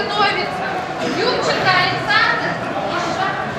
Приготовиться. Юрченко Александр и Шахром.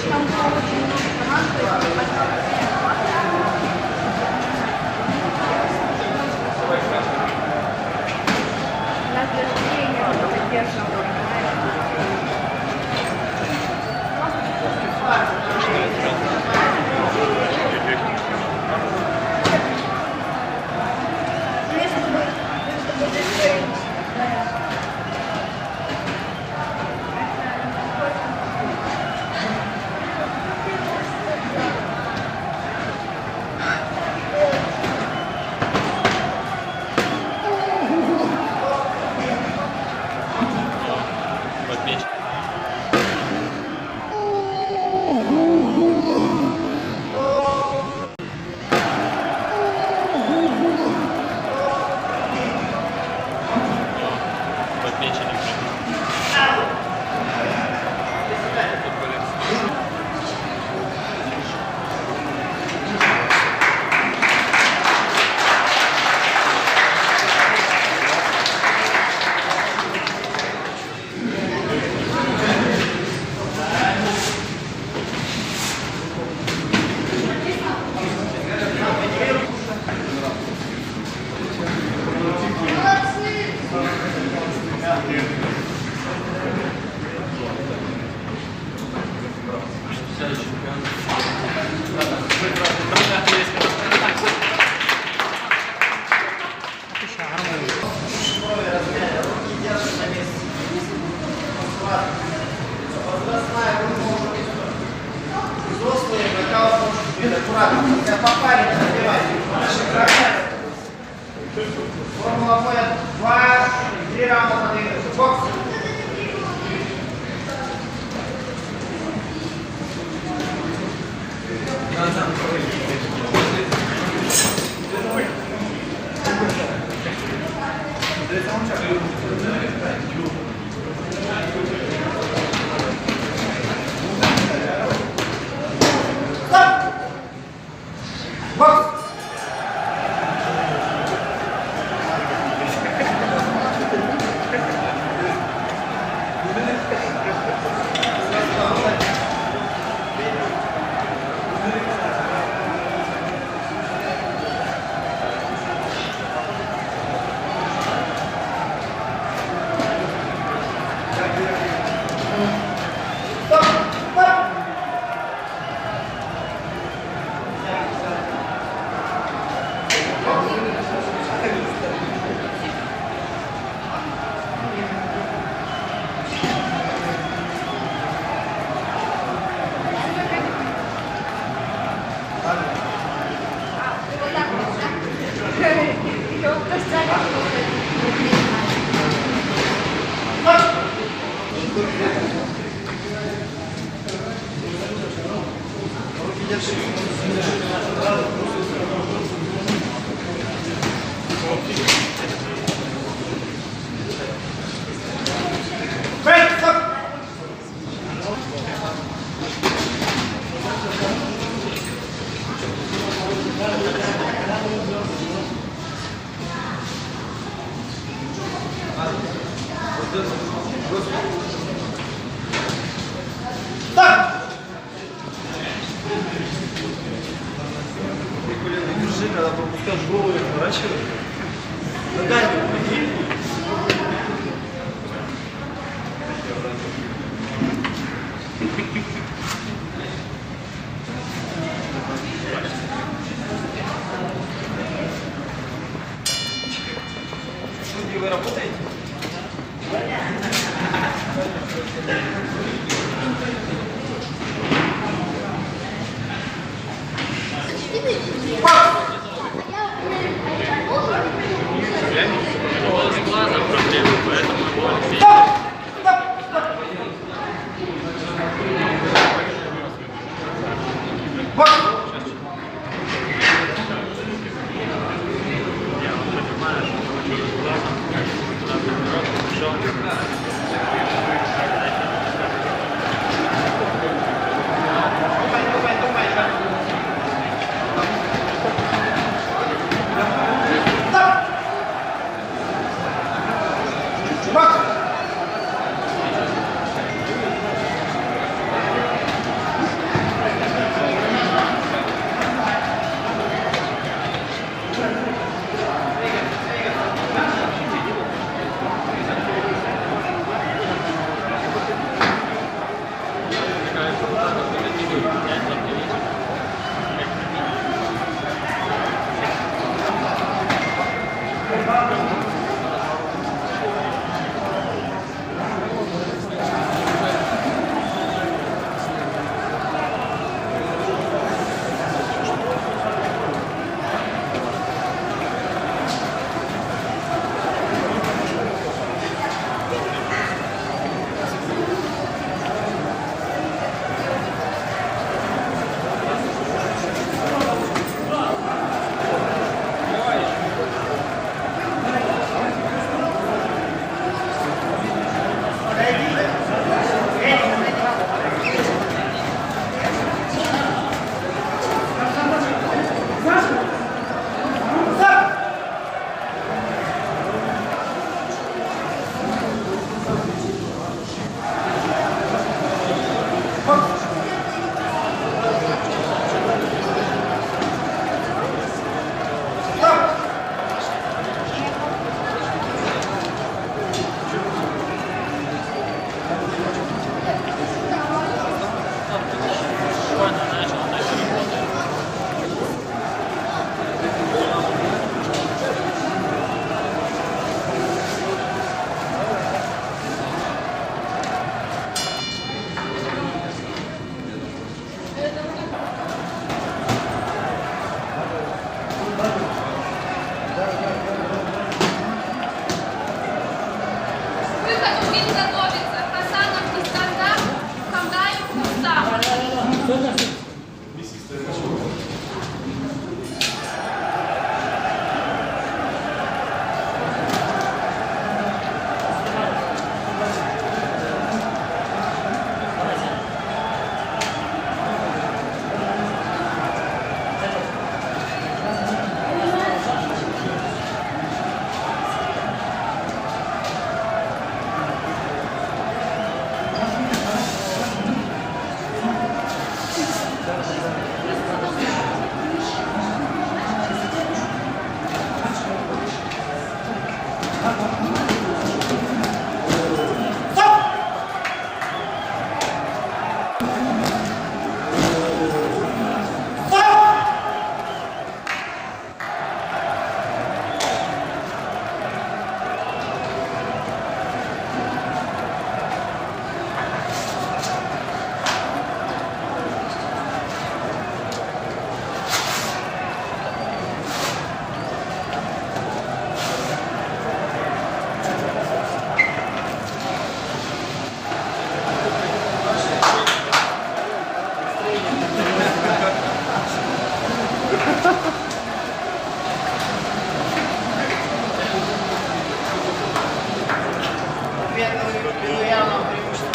Там было очень много команд, то есть у нас даже тренер поддерживал, понимаешь? Мы с тобой договорились. Руки держим на месте. Аккуратно. Возрастная группа уже идет. Взрослые нокаут может быть. Аккуратно. Хотя по паре не забивайте. Формула боя 2, 3 раунда подвигаются. Бокс. Стоп! Бокс! Стоп! Стоп! Вот так вот, да? Или он просто Руки держи. Брейк! Стоп! Стоп! Держи, когда пропускаешь голову и поворачивай. Ногами уходи. Судьи, вы работаете? У него с глазом проблемы, поэтому его Алексей. Я понимаю, что у него с глазом, туда тренировку пришел. Думай, думай, думай. Стоп! Бокс! Спокойно начал, так и работает. К выходу в ринг готовится Хасанов Искандар, Хамдаев Рустам. Победа Милуянова, преимущество.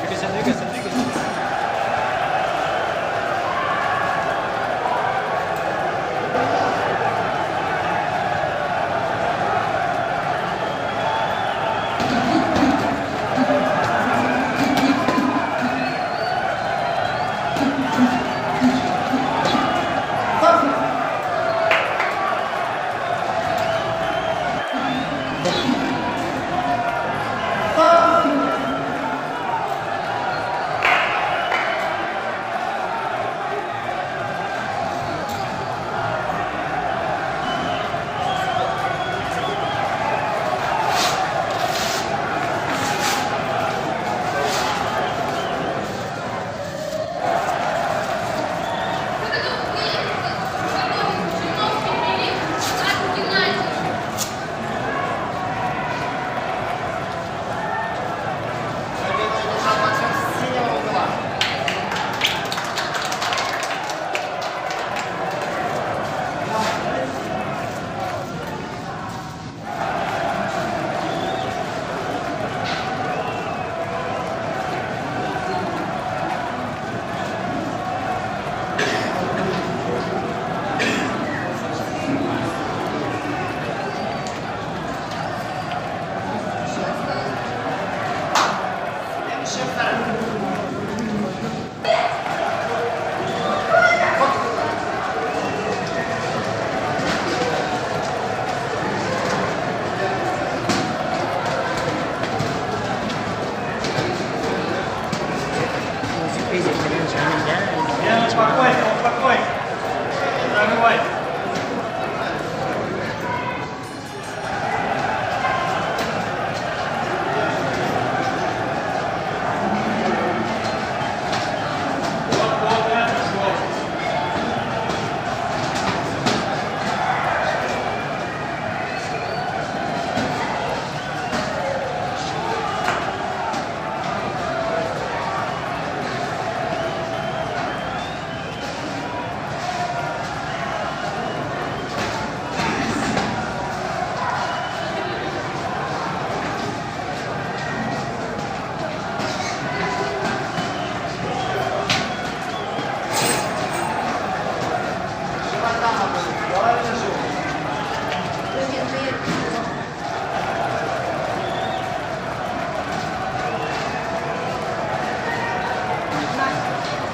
Двигайся, двигайся, двигайся. Лена, успокойся, успокойся. Прорывайся. Вот, вот, это шло.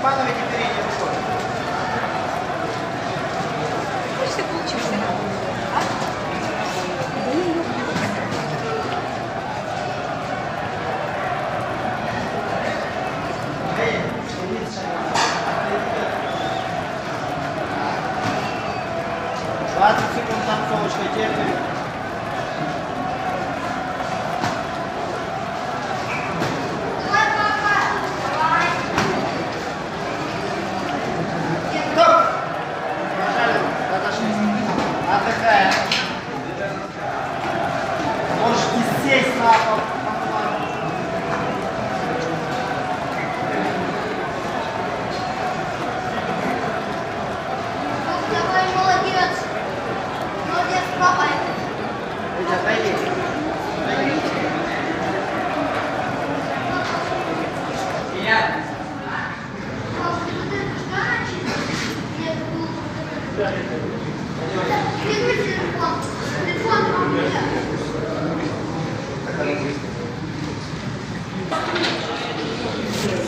Панове Екатерине выходит. Как ты получился? А?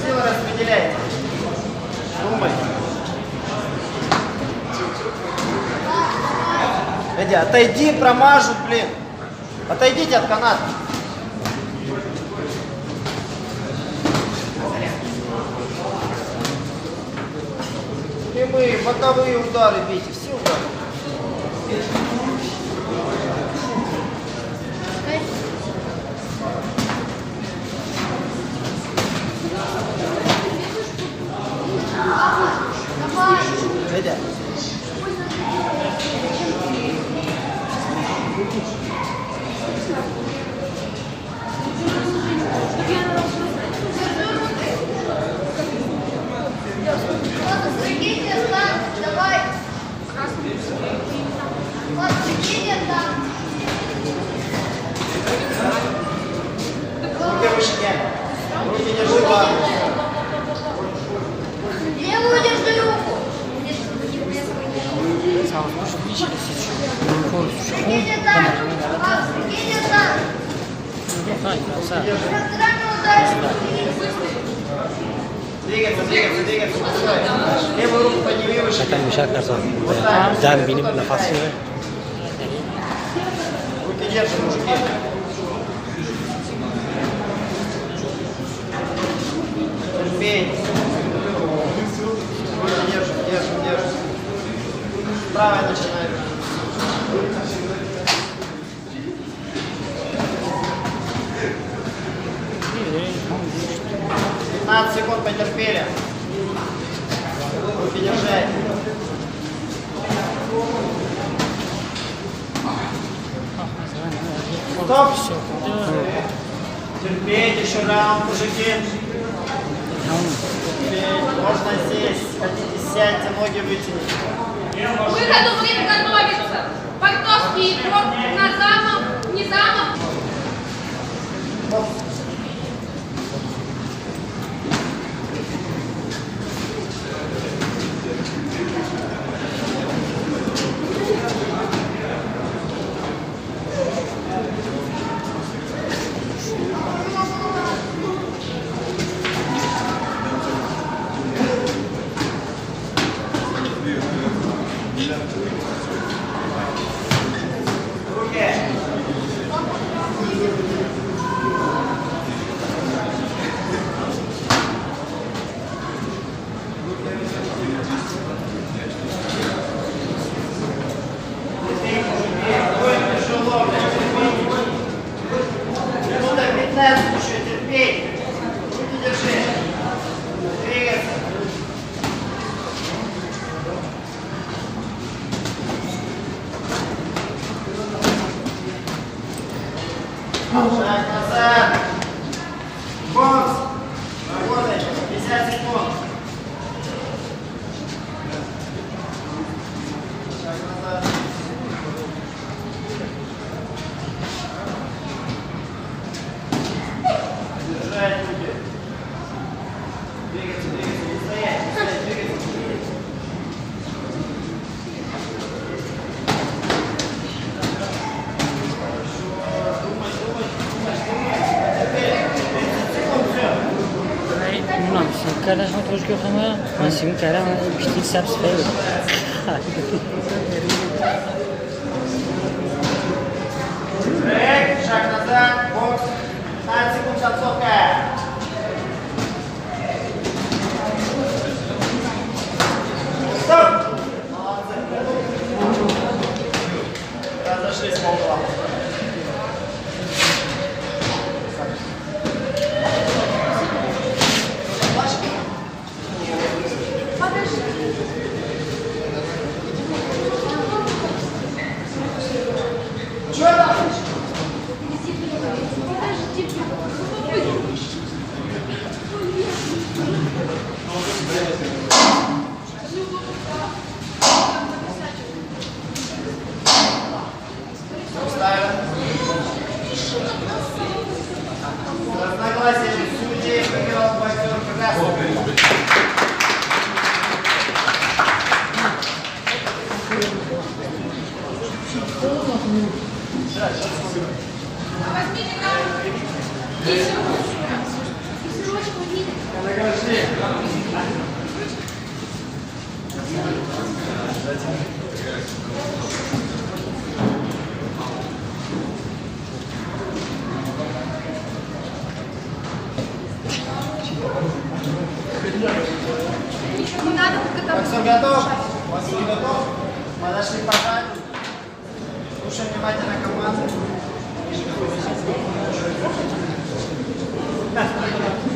Силы распределяйте. Думай. Эдди, отойди, промажут, блин. Отойдите от каната. Прямые, боковые удары бейте, все удары. Эдди. Давай. Руки выше не. Руки держи, ладно. Левую держи руку. Прикиньте так. Прикиньте так. Двигаться, двигаться, двигаться. Левую руку подними выше. Руки держим, мужики. Терпеть. Руки держим, держим, держим. Правая начинает. 15 секунд потерпели. Руки держать. Стоп. Терпеть еще раунд, мужики. Терпеть. Можно сесть. Хотите, сядьте, ноги вытяните. Выходу в ринг готовится. Борцовский игрок Назамов, Низамов. Бокс. Руки. Терпеть, мужики. Будет тяжело, блядь, терпите. Минута 15 еще терпеть. Руки держи. Двигаться. Шаг назад. Бокс. Работай. 50 секунд. Шаг назад. Держать руки. Двигаться, двигаться, не стоять, не стоять, двигаться, двигаться. Хорошо. Думай, думай, думай, думай. Теперь 30 секунд, все. نمیدونم سیم کردن شما توش گفتم من سیم کردم پشتی سبز خیلی. Брейк, шаг назад, бокс. 15 секунд концовка. Стоп! Молодцы. Разошлись по углам. Чё там? Подожди. Красного угла. Возьмите грамоту. И срочку. И срочку. Не надо подготовиться. Боксер готов? Василий готов? Подошли по тайму. Слушаем внимательно команду. Ниже готовимся.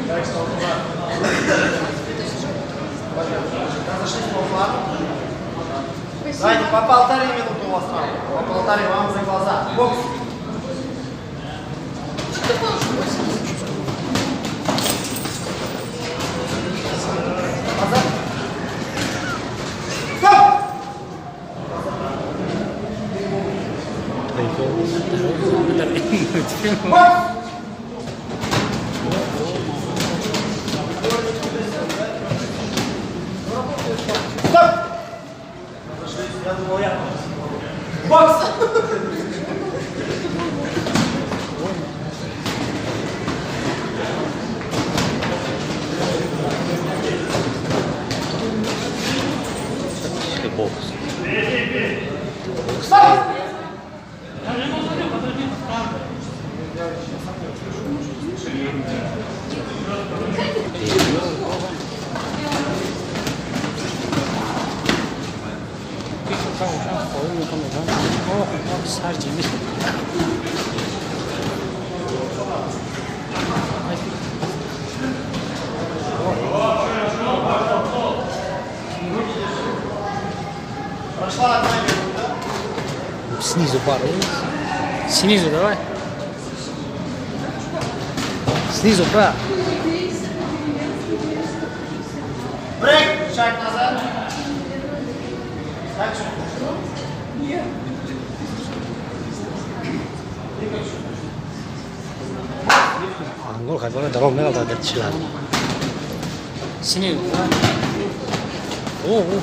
Так что разошлись по углам. Давайте по 1,5 минуты у вас раунд. По 1,5 вам за глаза. Бокс. Назад. Стоп! Бокс! Стоп! Разошлись. Я думал, я. Бокс! Бокс. Стоп! Прошла 1 минута. Снизу пару. Снизу давай. Снизу, брат. Брейк! Шаг назад. Так что? Нет. Ангол хайвона даром меғалтад чилар. Снизу, давай. О, о.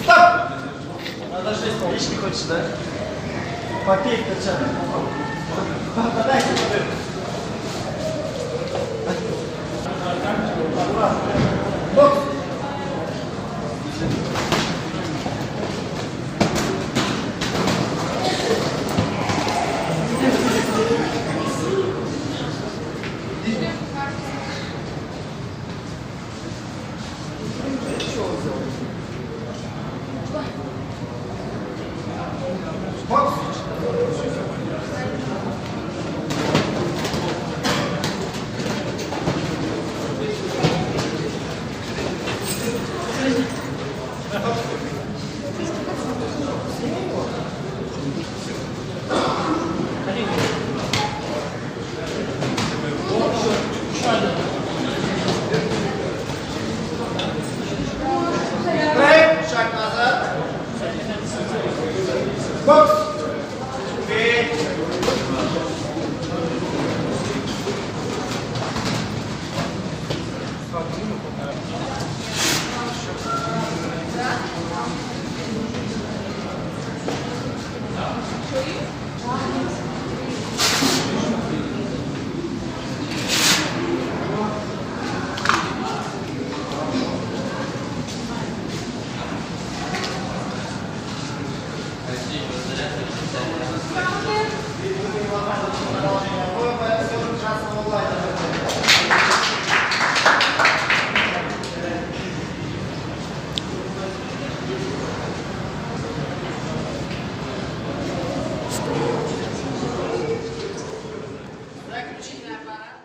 Стоп! Разошлись, лишний хочешь, да? Попей перчаток. Подайте воды. Бокс! Бокс! Брейк! Шаг назад. Бокс! Бей! Красного угла. Заключительная пара.